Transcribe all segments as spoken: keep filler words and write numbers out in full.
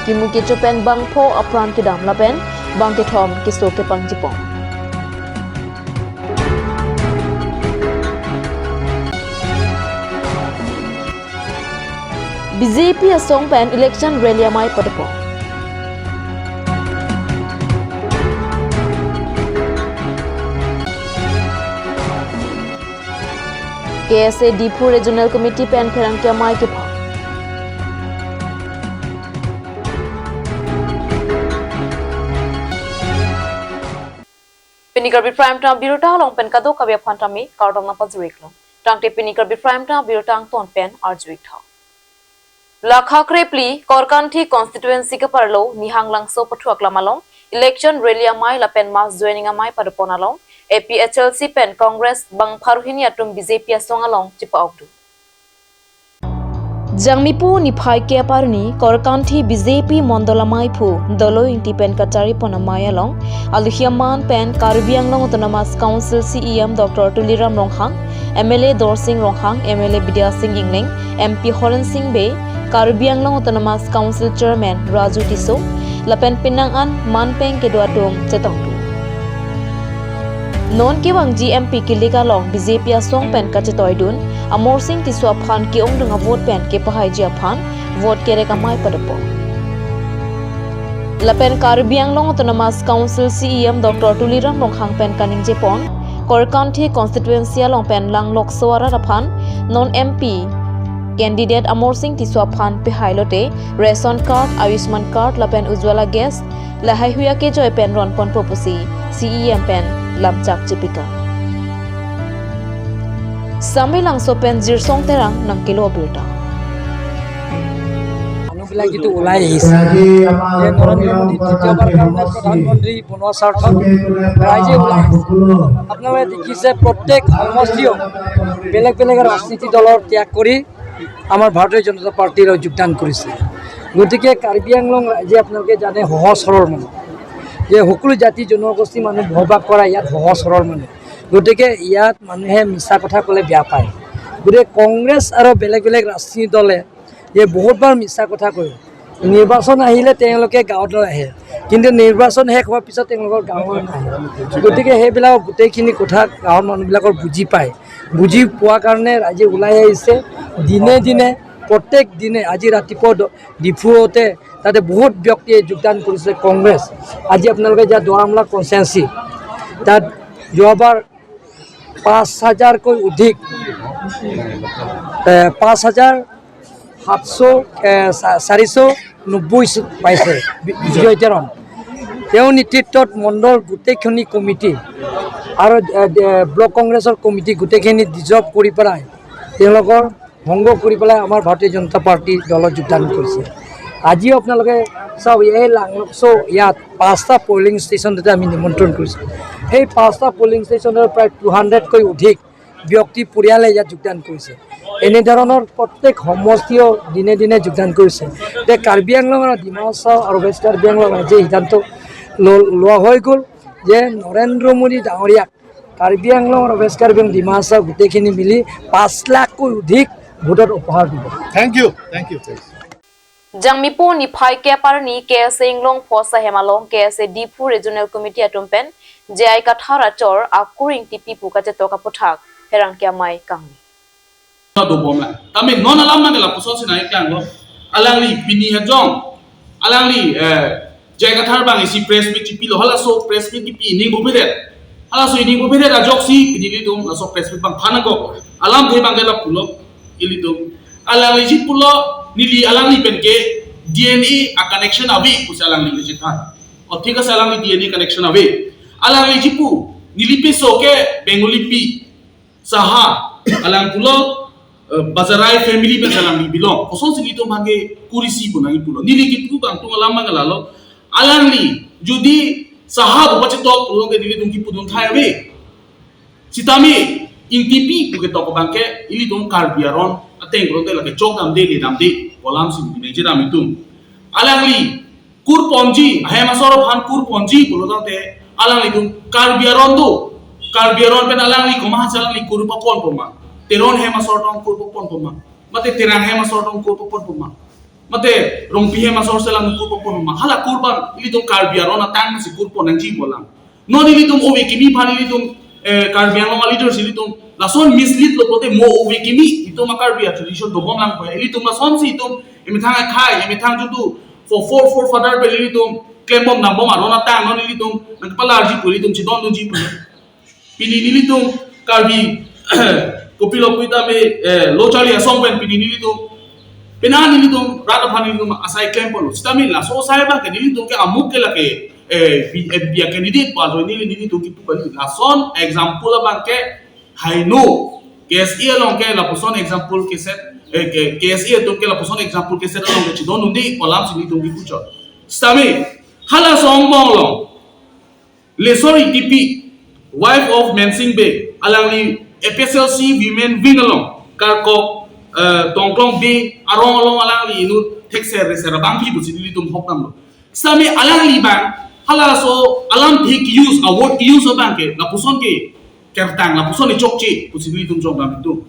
Kimu kecho pen bangpho apran kedam lapen bangkethom keso kepangchipon. B J P asong pen election rally amei padopon. K S A Diphu Regional Committee pen pherangke amei kepha. Pini Karbi Prime Time birta along pen kadokave aphan tame kardom nangpajirlo. Tangte pini Karbi Prime Time birta angton pen arju-ik tha. Lakha krephli Korkanthi constituency keparlo Nihanglangso pathu aklam along election rally amei lapen mass joining amei padopon along A P H L C pen Congress bangpharohini atum B J P asong along chipa-okdun. Jangmipo niphai kep arni Korkanthi B J P Mondol amei aphu Doloi Ingti pen kacharipon amei along aluhi aman pen Karbi Anglong Autonomous Council C E M Doctor Tuliram Ronghang, M L A Dorsing Ronghang, M L A Bidya Sing Engleng, M P Horen Sing Bey, Karbi Anglong Autonomous Council Chairman Raju Tisso, lapen penang an manpeng kedo atum chetongdun. Non kevangji M P kilik along B J P asong pen kachetoidun Amarsing Tisso aphan ke-ongdung avote pen kepahaiji aphan vote kerek amei padopon. Lapen Karbi Anglong Autonomous Council C E M Doctor Tuliram Ronghang pen kaningjepon, Korkanthi constituency along pen langlokso arat aphan non M P candidate Amarsing Tisso aphan pehailote ration card, Ayushman card lapen Ujjwala gas lahaihui akejoi pen ronponpo pusi C E M pen lamchak chipikang. Samelangso pen Jirsong Terang nangkelo birta. মানুহবিলাক যিটো ওলাই আহিছে, যে নৰেন্দ্ৰ মোদী তৃতীয়বাৰ কাৰণে প্ৰধানমন্ত্ৰী বনোৱা স্বাৰ্থত ৰাইজে ওলাই আহিছে। আপোনালোকে দেখিছে, প্ৰত্যেক সমষ্টিও বেলেগ বেলেগ ৰাজনীতি দলৰ ত্যাগ কৰি আমাৰ ভাৰতীয় জনতা পাৰ্টিলৈ যোগদান কৰিছে। গতিকে কাৰ্বি আংলং ৰাইজে আপোনালোকে জানে, সহজ সৰল মানুহ, যে সকলো জাতি জনগোষ্ঠী মানুহ বসবাস কৰা ইয়াত সহজ সৰল মানুহ। গতিকে ইয়াত মানুহে মিছা কথা ক'লে বেয়া পায়। গতিকে কংগ্ৰেছ আৰু বেলেগ বেলেগ ৰাজনীতি দলে যে বহুতবাৰ মিছা কথা কয়, নিৰ্বাচন আহিলে তেওঁলোকে গাঁৱলৈ আহে, কিন্তু নিৰ্বাচন শেষ হোৱাৰ পিছত তেওঁলোকৰ গাঁৱলৈ নাহে। গতিকে সেইবিলাক গোটেইখিনি কথা গাঁৱৰ মানুহবিলাকৰ বুজি পায়। বুজি পোৱাৰ কাৰণে ৰাইজে ওলাই আহিছে। দিনে দিনে, প্ৰত্যেক দিনে, আজি ৰাতিপুৱা ড-, ডিফুতে তাতে বহুত ব্যক্তিয়ে যোগদান কৰিছে কংগ্ৰেছ। আজি আপোনালোকে এতিয়া দুৱাৰমুলা কনষ্টিটুৱেঞ্চি, তাত যোৱাবাৰ পাঁচ হাজাৰকৈ অধিক, এ, পাঁচ হাজাৰ সাতশ, এ, চা-, চাৰিশ নব্বৈ পাইছে বি-, বিজয় তেৰণ। তেওঁৰ নেতৃত্বত মণ্ডল গোটেইখিনি কমিটি আৰু, এ, এ, ব্লক কংগ্ৰেছৰ কমিটি গোটেইখিনি ডিজলভ কৰি পেলাই তেওঁলোকৰ ভংগ কৰি পেলাই আমাৰ ভাৰতীয় জনতা পাৰ্টি দলত যোগদান কৰিছে। আজিও আপোনালোকে চাওক, এই লাংলকচৌ ইয়াত পাঁচটা পলিং ষ্টেচন যাতে আমি নিমন্ত্ৰণ কৰিছোঁ। সেই পাঁচটা পলিং ষ্টেচনৰ প্ৰায় টু হাণ্ড্ৰেডকৈ অধিক ব্যক্তি, পৰিয়ালে ইয়াত যোগদান কৰিছে। এনেধৰণৰ প্ৰত্যেক সমষ্টিয়েও দিনে দিনে যোগদান কৰিছে। এতিয়া কাৰ্বি আংলং আৰু ডিমা হাছাও আৰু ৱেষ্ট কাৰ্বি আংলং ৰাইজে সিদ্ধান্ত ল-, লোৱা হৈ গ'ল যে নৰেন্দ্ৰ মোদী ডাঙৰীয়াক কাৰ্বি আংলং আৰু ৱেষ্ট কাৰ্বি আংলং, ডিমা হাছাও গোটেইখিনি মিলি পাঁচ লাখকৈ অধিক ভোটত উপহাৰ দিব। Thank you, thank you, thank you. Jangmipo niphai kep arni K S A Inglongpho ahem along K S A Diphu Regional Committee atum pen J I Kathar achor akur ingtipi pu kachetok aputhak pherangke amei kangni. Dobom la. Tame non alam mane lapuson si nangkanglo. Alangli pini hajong. Alangli, eh, J I Kathar abang isi press meet chipilo, halaso press meet kipi ining buphedet. Halaso ining buphedet ajoksi pini ilitum laso press meet abang than ako. Alamthe abang ke lapulo ilitum. Alangli chipulo neli alangli pen ke D N A a connection ave pusi alangli kachethan. O thik ase, alangli D N A connection ave. Alangli chipu neli peso ke Bengali pi. Saha, alang pulo, eh, Bajarai family pen alangli belong. Kosonsi nelitum abang ke kurisi pu nangji pulo. Neli kipu abang tung alam abang lalo. Alangli, jodi Saha pu pachetok pulo ke nelitum kipudun thai ave. Sitame, ingtipi pu ketok abang ke, ilitum Karbi aron ateng pulote lake chokdamde, ledamde, kolam si neli nangchedam itum. Alangli, kurponji, ahem asor aphan kurponji pulo tangte, alanglitum Karbi aron do. Karbi aron pen alangli komatha si alangli kur paponpo ma. Teron hem asor tong kur paponpo ma. Mate Terang hem asor tong kur paponpo ma. Mate Rongpi hem asor selang kurpo pon ma. Hala kur abang ilitum Karbi aron atang si kurpo nangji pu alam. Non ilitum ove kimi aphan ilitum, eh, Karbi Anglong a-leaders ilitum lason mislead lo pulote mo ove kimi itum a-Karbi a-tradition dobom lang pu. Ilitum lasonsi itum emethang akhai, emethang jutu, for four forefather pen ilitum klembom nangbom aron atang non ilitum nangpalarji pu, ilitum chedondunji pu. Pini nelitum Karbi kopilo pu tame, eh, lo charli asong pen pini nelitum, pini nelitum rat aphan nelitum asai klem ponlo. Sitame laso asai abang ke nelitum ke amuk ke lake, eh, B N P a-candidate pu ajoine nelitum kipu kali. Lason example abang ke haino K S A along ke lapuson example keset, eh, ke-, K S A atum ke lapuson example keset along ke chedondunde pu alam si nelitum kipu chot. Sitame hala asong angbong along Lesor Ingtipi, wife of Mensing Bey, alangli A P S L C Women Wing along, Karkok, eh, Dongklong Bey arong along alangli inut thekser reser abang pi pusi nelitum hok damlo. Sitame alangli abang halaso alamthe ke-use, a-word ke-use abang ke lapuson ke kertang, lapuson ke chokche pusi nelitum jong dam itum.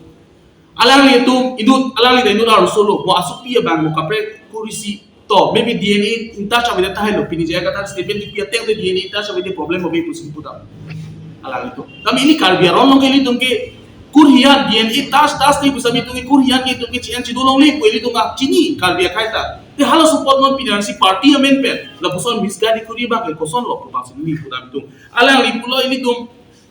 Alanglitum inut, alangli ta inut arloso lo, bo asopi abang mo kaprek kurisi to, maybe D N A in touch avedet tahai lo, pini J I Kathar statement kipi ateng te D N A in touch avedet problem ave pusi puta. Alanglitum. Tame ili Karbi aron along ke ilitum ke kur hian D N A touch, touch te pusitame itum ke kur hian ke itum ke chien chido longle pu ilitum ke chini Karbi akhai ta. Te halaso apot non pini arsi party amen pen lapuson misguide kuri abang ke koson lo pu abang si neli puta itum. Alangli pulo ilitum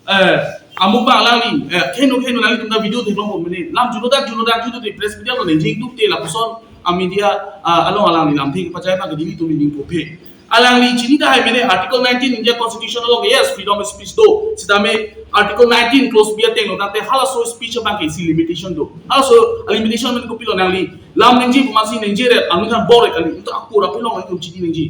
eh, amuk abang alangli, eh, kheno kheno nanglitum ta video theklong ko mene. Lam juno dak, juno dak, juno de press media lo ne jing duk te lapuson a-media, ah, along alangli lamthe kepachai abang ke nelitum ningpo phe. Alangli chini tahai mene Article nineteen India Constitution along, yes, freedom of speech do. Sitame Article nineteen clause B ateng lo tangte halaso speech abang ke isi limitation do. Halaso limitation mene kopilo nangli lam ningje pu masi ningje ret, anu kan bor kali, itu aku rapi long itu chini ningje.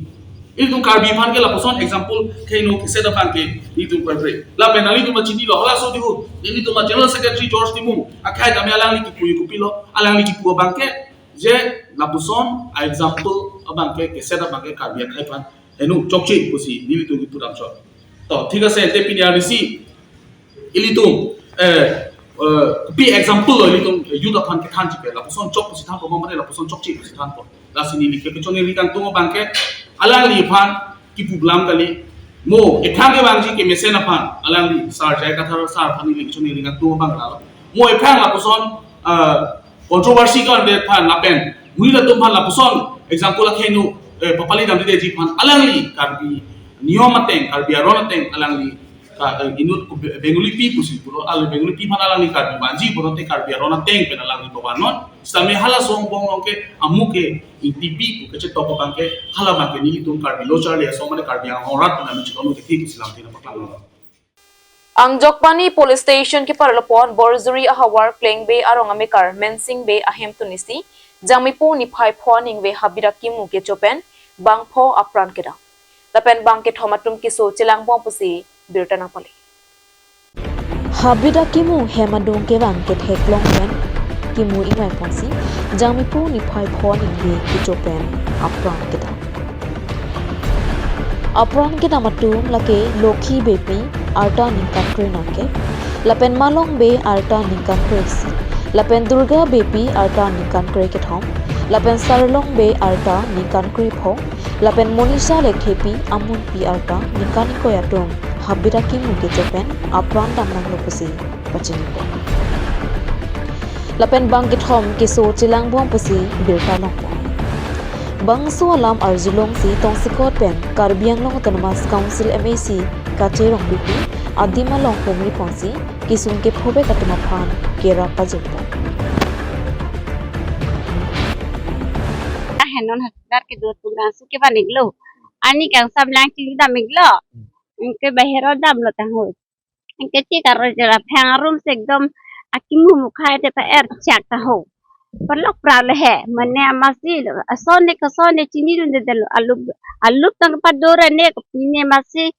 Ilitum Karbi aphan ke lapuson example kheno keset abang ke ilitum Karbi. Lapen nanglitum chinilo, halaso dihu, ilitum General Secretary George Timung akhai tame alangli kipu kopilo, alangli kipu abang ke je lapuson a-example abang ke keset abang ke Karbi akhai aphan haino chokche pusi nelitum kipu dam chot. To, thik ase, te pini arnisi ilitum, eh, eh, kopi example lo ilitum, eh, youth aphan kethan chipe, lapuson chok pusi thanpo, mane lapuson chokche pusi thanpo. Lasi neli ke kechongneri kangtung abang ke, alangli aphan kipu lam kali, mo, ephrang kevangji kemesen aphan, alangli, Sir J I Kathar Sir aphan neli kechongneri kangtung abang lalo. Mo ephrang lapuson, eh, controversy ko-anvet aphan lapen monit atum aphan lapuson example akheno, eh, papali damdedetji aphan alangli Karbi niyom ateng, Karbi aron ateng alangli ka, eh, inut ko Be-, Bengali pi pusi pulo, al Bengali pi aphan alangli Karbi vanji pulote Karbi aron ateng pen alangli pavan non. Sitame halaso angbong along ke amuk ke Ingtipi pu kechetok abang ke hala abang ke nelitum Karbi lo charli asong mane Karbi Anglong arat pen ami chikon ke thik pusi lamthe nangpaklang lo. Angjokpani Police Station keparlo pon Borjuri ahavar Kleng Bey arong amekar Mensing Bey ahem tunisi Jangmipu niphai pho aningve habit akimu kecho pen bangpho apran kedam. Lapen bangkethom atum keso chelangbom pusi birta nangpale. Habit akimu hem adung kevang ketheklong pen kimu ingvai ponsi Jangmipu niphai pho aningve kecho pen apran kedam. Apran kedam atum lake Lokhi Beypi arta ningkan kre nangkep, lapen Malong Bey arta ningkan kre isi, lapen Durga Beypi arta ningkan kre kethom, lapen Sarlong Bey arta ningkan kre pho, lapen Monisha Lekthepi amunpi arta ningkan ingkoi atum habit akimu kecho pen apran dam nanglo pusi pachinipo. Lapen bangkethom keso chelangbom pusi birta longpo. Bangso alam arjulongsi tongsekot pen Karbi Anglong Autonomous Council M A C Kache Rongpipi adim along humri ponsi kesung kephovek atum aphan kerap pajirpo. Ahenon hakdar kedo tumrang suke panik lo. Ani kangsam lang chingdam ik lo. Anke bahero damlo tangho. Anke ti karo jela phang arum se ekdom akimu mukhai te pa er chak ta ho. Parlok pra le he, mane amasi lo, asone kasone chinidundedetlo, alup, alup tang padora ne kapine masi,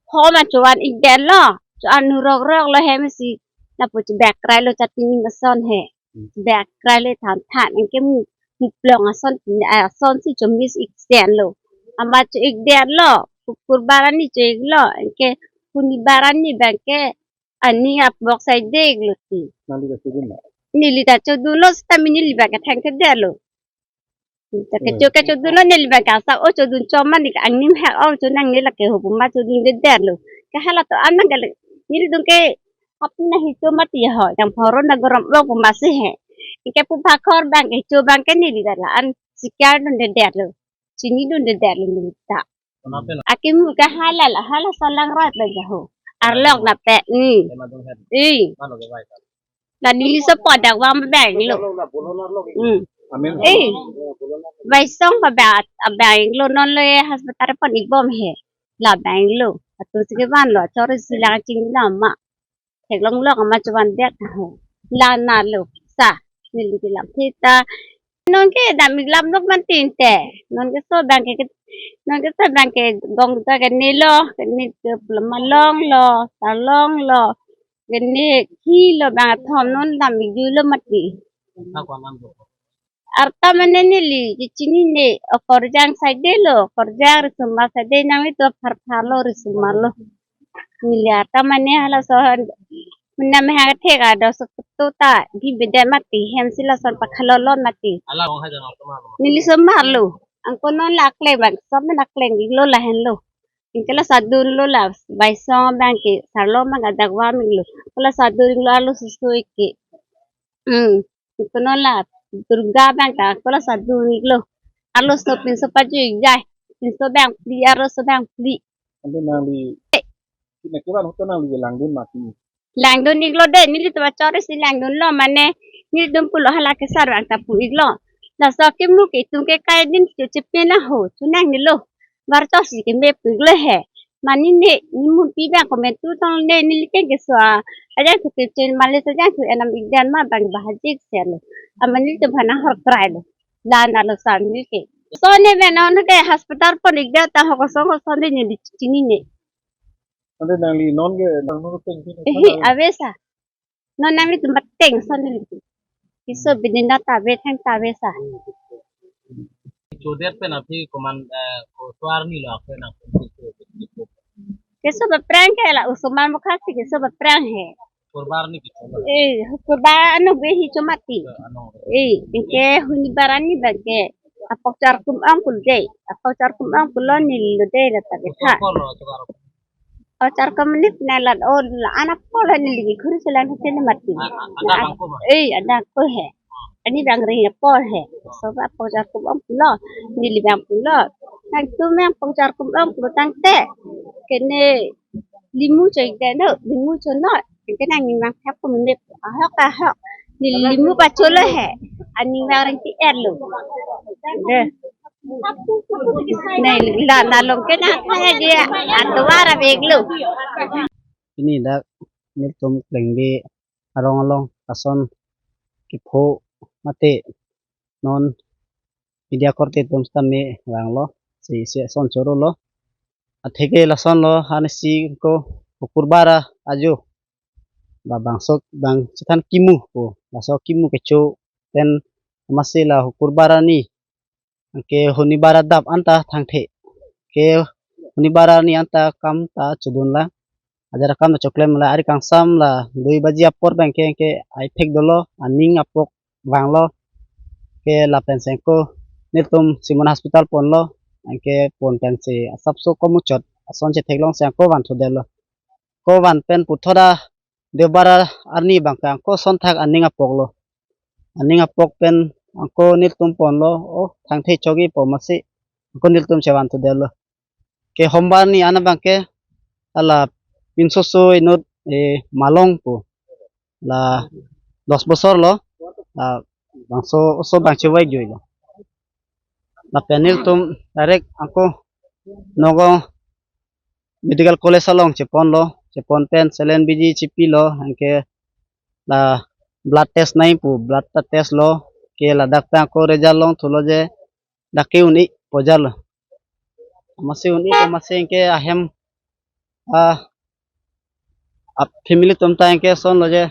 homa chuan ik detlo, chuan nurok rok lo he masi, lapu chebak krai lo chatini mason he. Bak krai le than than, anke mu, muplong ason, ason si chomis ik detlo. Ama cho ik detlo, kukur barani cho iklo, anke puni barani abang ke, ani apbok sai deglo ti. Nangli ta chodun lo? Neli ta chodunlo, sitame neli abang ke thengthedetlo. Take Hmm. Cho ke chodun lo neli bang kasa o chodun cho mati ke angnim hak ong chonangne lake ho puma chodundedet lo. Ke hala to an nang kali. Nelitum ke apna hi cho mati ho. Yang phoro na gorom lo puma si he. Ke pu bhakhor bang ke cho bang ke neli dala an sikar dundedet lo. Chinidundedet lo neli ta. Akimu ke hala la hala salang rat la jaho. Arlok na pe ni. Eh. La neli so po dak wang bang lo. Hmm. Amen. Eh. Vaisong pa ba abang lo non lo ye hospital pon ibom he. La bang lo. Atu sige van lo chori silang ching la ma. Theklong long ama chevandet ho. La na lo sa. Neli ke lam thita. Non ke dam ik lam lok man tin te. Non ke so bang ke non ke so bang ke gong ta ke ne lo ke ne ke malong lo, talong lo, ke ne ki lo bang athom non dam ik ju lo mati. Arta mane neli chinine o Korjang side lo, Korjang risumar side nang itu phar phar lo risumar lo. Neli arta mane hala sohan mane me hang thek ado so tu ta di bede mati hem si lason pakhalo lo mati. Ala ong hai jang ong sama lo. Neli sumar lo. Angko non la kleng bang, sab na kleng lo lahen lo. Ingke la sadun lo la, Vaisong bang ke, sarlo mang adak wam ik lo. Ko la sadun ik lo arlo susu ik ke. Hmm. Ko non la Durga bang ta, ko la sadun ik lo. Arlo so pinso paju ik jai. Pinso bang phli, arlo so bang phli. Ante nangli, eh, tina kevan hoto nangli langdun mati. Langdun ik lo de, nelitum achor si langdun lo mane, nelitum pulo hala ke sar bang ta pu ik lo. Laso akimu ke itum ke kai din chu chepe na ho, chonangne lo. Var cho si ke me pu ik lo he. Mane ne, nimun pi bang komentu tong ne, neli keng ke so a. Ajang thu ke chen male so jang thu enam ik dan ma bang bahajik se lo. Ama nelitum phana hor krai lo. La na lo sa neli ke. So ne me non ke hospital pon ik da ta ho ko so ko so ne neli chinine. Ante nangli non ke nang non ke peng peng. Ehe, ave sa. Non nangli tum bateng son neli. Iso bini na ta ave thang ta ave sa. Chodet pen aphi koman, eh, ko suar ni lo ako na. Keso ba prang ke la usuman mukha si keso ba prang he. Kurbar ni kicho. Eh, kurbar anu be hi cho mati. Anu. Eh, ingke huni barani bang ke. Apok charkum angkul de. Apok charkum angkul lo neli lo de la ta ke tha. Ko lo chukar. O charkom ni pinalat o la anak pola ni ligi khuri selan hete ni mati. Ada bangko ma? Eh, ada ko he. Ani bang ring ya pol he. So ba po charkom om pulo. Neli bang pulo. Tang tu meng po charkom om pulo tangte. Kene limu cho ik de no, limu cho no. Kene nang ni mang thap ko mimbe ahok ahok. Neli limu ba cho lo he. Ani mang ring ti er lo. De. Nai la na long ke na thaya je atovar avek lo. Pini dak nelitum Klengbe arong along ason kepho mate non media korte atum sitame vanglo si si ason choro lo. Atheke lason lo hansi ko hukurbar ajo ba bangso bang chethan kimu ko laso kimu kecho pen amatsi la hukurbar arni anke hunibar adap anta thangthe. Ke hunibar arni anta kam ta chodun lang. Ajar kam ta choklem lang. Ari kangsam la dui baji apor bang ke, ke ai phek dolo, aning apok vanglo. Ke lapen sengko nelitum Simon Hospital ponlo. Anke pon pensi asapso komuchot ason chetheklong sengko van thudelo. Ko van pen puthot a Deobar arni bang ke angko sonthak aning apok lo. Aning apok pen angko nelitum ponlo, oh, thangthe chogi po amatsi angko nelitum chevan thudelo. Ke hombar arni ana bang ke ala pinsoso inut, eh, malong pu. La dos bosor lo, la bangso oso bang chevai jui lo. Lapen nelitum direct angko Nagaon Medical College along cheponlo, chepon pen saline biji chipilo, anke la blood test nangji pu, blood ta test lo, ke ladak ta angko result long thulo je, dak ke un-e pu ajat lo. Amatsi un-e pu amatsi anke ahem, ah, ap family atum ta anke ason lo je.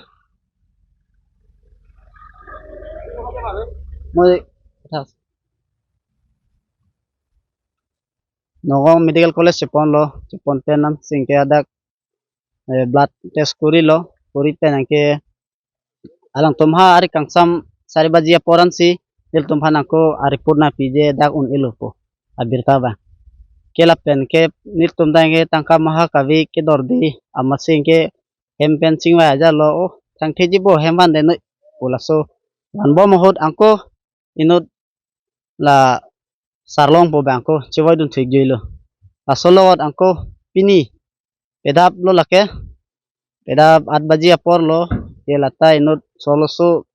Moi, Nagaon Medical College cheponlo, chepon pen ansi anke adak, eh, blood test korilo, kori pen anke alangtum ha ari kangsam sari baji apor ansi nelitum aphan angko a-report nangpiji dak un-elo pu abirta abang. Ke lapen ke nelitum dang ke tangka maha kave kedorde amatsi ke hem pen chingvai ajalo, o thangtheji bo hem van de noi pu laso vanbom ahut angko inut la Sarlongpo abang angko chevoidun thu-ik juilo. Laso logot angko pini pedap lo lake, pedap at baji apor lo, ke lata inut solo so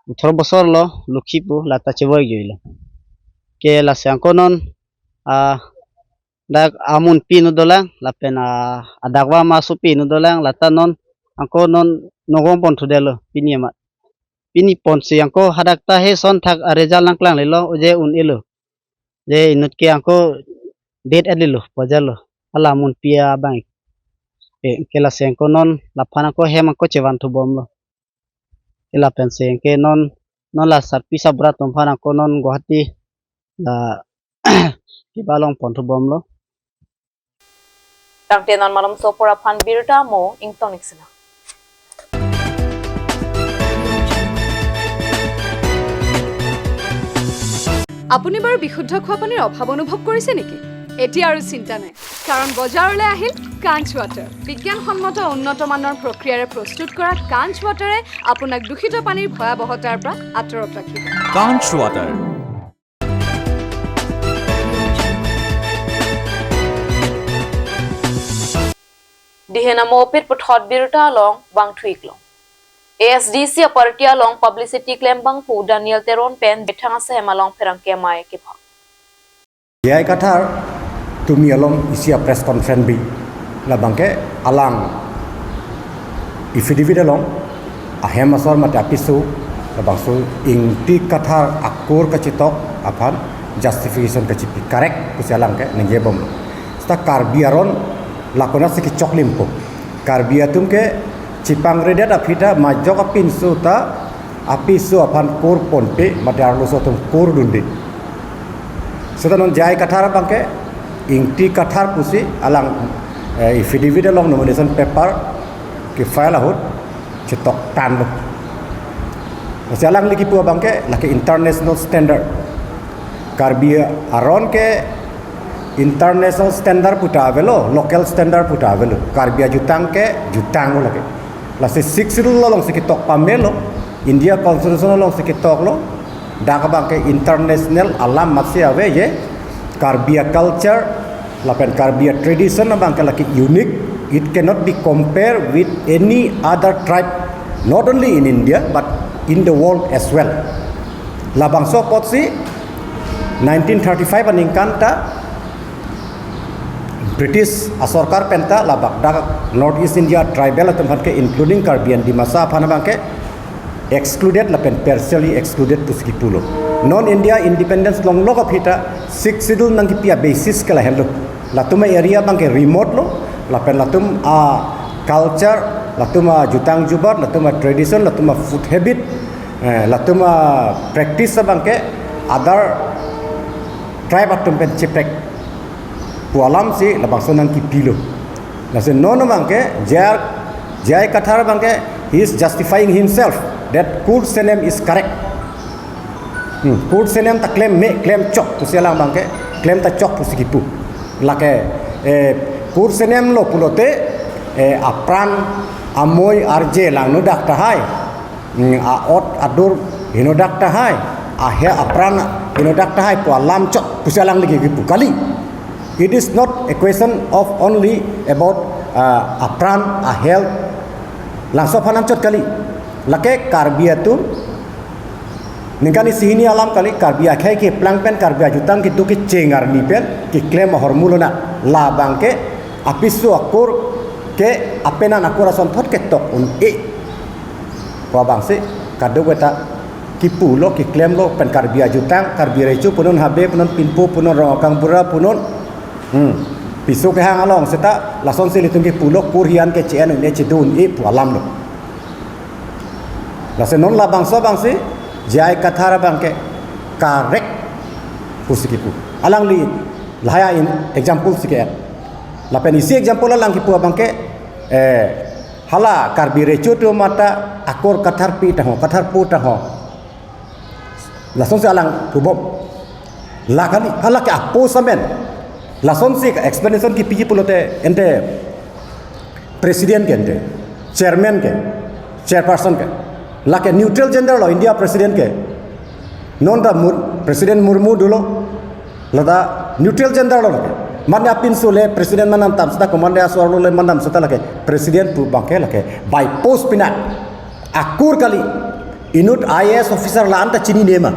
uthor bosor lo, lukhi pu lata chevoi juilo. Ke lasi angko non, ah, dak amunpi inut dolang, lapen, ah, adakvam asopi inut dolang, lata non angko non nogong pon thudelo pini amat. Pini ponsi angko hadak ta he son thak a-result nangklanglelo, oje un-elo. Je inut ke angko det-et lelo, pajalo. Hala amunpi abang. Eh, ke lasi angko non laphan angko hem angko chevan thubomlo. Ke lapensi ke non, non la sarpi sabura atum aphan angko non Guwahati la kebalong pon thubomlo. Tangte non malomso apor aphan birta mo ingtong-ik sina. আপুনি বাৰু বিশুদ্ধ খোৱা পানীৰ অভাৱ অনুভৱ কৰিছে নেকি? এতিয়া আৰু চিন্তা নাই, কাৰণ বজাৰলৈ আহিল কাঞ্চ ৱাটাৰ। বিজ্ঞানসন্মত উন্নত মানৰ প্ৰক্ৰিয়াৰে প্ৰস্তুত কৰা কাঞ্চ ৱাটাৰে আপোনাক দূষিত পানীৰ ভয়াৱহতাৰ পৰা আঁতৰত ৰাখিব। Kanch Water. Dihen amo pit puthot birta along bang thu-ik long. A S D C aparty along publicity klembangpo Daniel Teron pen Bethang asahem along pherangke amei kepha. J I Kathar tumi along isi a-press conference bi, labangke alang affidavit along ahem asor mate apiso labangso Ingti Kathar akur kachetok aphan justification kachipi, correct pusi alangke ningjebomlo. Seta Karbi aron lakonatsi kechoklimpo. Karbi atum ke chepangredet aphi ta majok apinso ta apiso aphan kur ponpe mate arloso atum kurdunde. Seta non J I Kathar abangke Ingti Kathar pusi alang, eh, affidavit along nomination paper ke-file ahut chetoktanlo. Lasi alangli kipu abangke lake international standard. Karbi aron ke international standard pu ta avelo, local standard pu ta avelo. Karbi ajutang ke jutanglo lake. Lasi Sixth Schedule alongsi ketok pamelo, India Constitution alongsi ketoklo, dak abangke international alam amatsi ave je, Karbi a-culture, lapen Karbi a-tradition abangke lake unique, it cannot be compared with any other tribe, not only in India, but in the world as well. Labangso apotsi nineteen thirty-five aningkan ta British asorkar penta labak dak North East India tribal atum aphan ke, including Karbi and Dimasa aphan abangke excluded lapen partially excluded pusi kipulo. Non India independence longlok aphi ta Sixth Schedule nangkipi a-basis ke lahenlo. Latum a-area abangke remote lo, lapen latum a-culture, latum ajutang jubat, latum a-tradition, latum a-food habit, eh, latum a-practice abangke other tribe atum pen cheprek pu alamsi labangso nangkipilo. Lasi non abangke J R, J I Kathar abangke, he is justifying himself that Kur Senem is correct. Hmm, Kur Senem ta klem me, klem chok pusi alang abangke, klem ta chok pusi kipu. Lake, eh, Kur Senem lo pulote, eh, apran amoi arje langnodak tahai. Hmm, a-ot adur henodak tahai, ahe apran henodak tahai pu alam chok pusi alangli kipu kali. It is not a question of only about, uh, apran, a-health. Laso aphan anchot kali. Lake Karbi atum ningkan isi hini alam kali, Karbi akhei keplang pen, Karbi ajutang keduk kecheng arni pen keklem ahormu lonang. Labangke apiso akur ke apenan akur asonthot ketok un-e pu abangsi kadokave ta kipulo, keklemlo pen Karbi ajutang, Karbi recho punon, habe punon, pinpo punon, rong akang bura punon. Hmm. Piso kehang along seta lasonsi ilitum kipulo, kur hian ke che-en un-e, chedo un-e pu alamlo. Lasi non labangso abangsi J I Kathar abangke correct pusi kipu. Alangli lahai a-in example si ke-en. Lapen isi example alang kipu abangke, eh, hala Karbi recho atum mata akur Kathar pi taho, Kathar po taho. Lasonsi alang pubom. La kali, hala ke a-post amen. Lasonsi explanation kipiji pulote ante president ke ante, chairman ke, chairperson ke. Lake neutral gender lo India president ke. Non ta Mur-, President Murmu dolo. Lata neutral gender lo lake. Mane apinso le president manam tam seta, komane asor lo le manam seta lake. President pu abangke lake by post pinak. Akur kali. Inut I A S officer la-an ta chinine ma.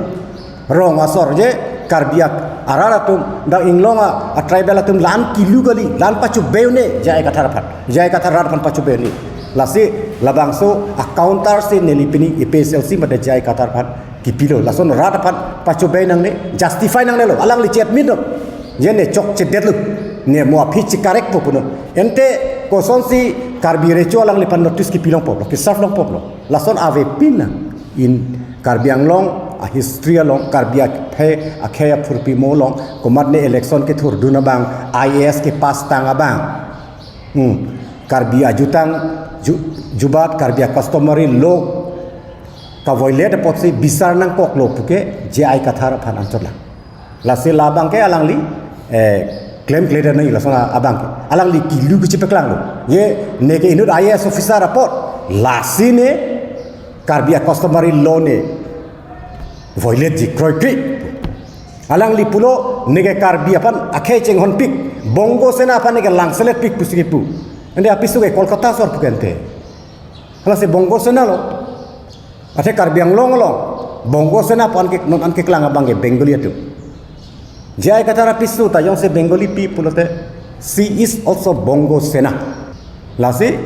Rong asor je Karbi ak-, arat atum, dak inglong a, a tribal atum la-an kilu kali, la-an pachobei un-e, J I Kathar aphan. J I Kathar rat aphan pachobei un-e. Lasi labangso a-counter si neli pini A P H L C mate J I Kathar aphan kipilo. Lason rat aphan pachobei nangne, justify nangnelo, alangli chetmin lo. Je ne chokchedetlo. Ne mo aphi checorrect po punon. Ante kosonsi Karbi Recho alangliphan notice kipilongpo, ki-serve longpo lo. Lason avepin nang. In Karbi Anglong a-history along, Karbi akhei, akhei aphurpi mo along, komatne election kethurdun abang, I A S kepass tang abang. Hmm. Karbi ajutang, ju-, jubat, Karbi a-customary law ka-violate apotsi bisar nangkoklo puke J I Kathar aphan anchot lang. Lasi labangke alangli, eh, claim kledetnoi lason abangke. Alangli kilu kechepaklanglo. Je neke inut I A S officer apot, lasi ne Karbi a-customary law ne violate ji kroikre. Alangli pulo neke Karbi aphan akhei chinghonpik, Bongo Sena aphan neke langseletpik pusi kipu. Ante apiso ke Kolkata asor puke ante. Lasi Bongo Sena lo. Athe Karbi Anglong along Bongo Sena aphan ke non an keklang abangke Bengali atum. J I Kathar apiso ta jongsi Bengali pi pulote, she is also Bongo Sena. Lasi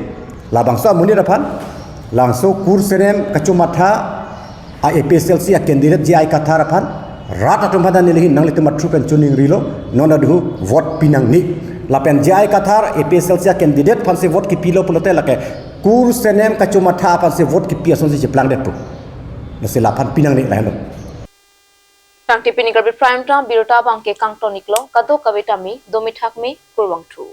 labangso amonit aphan, labangso kursenem kachomatha a-A P H L C a-candidate J I Kathar aphan, rat atum aphan neli hin nanglitum athru pen choningrilo, non aduhu vote pinangne. Lapen J I Kathar A P H L C a-candidate aphansi vote kipilo pulote lake kursenem kachomatha aphansi vote kipi asonsi cheplangdetpo. Lasi laphan pinangne lahenlo. Tangte pini Karbi Prime Time birta abangke kangton-iklo, kadokave tame domi thakme, kurvangthu.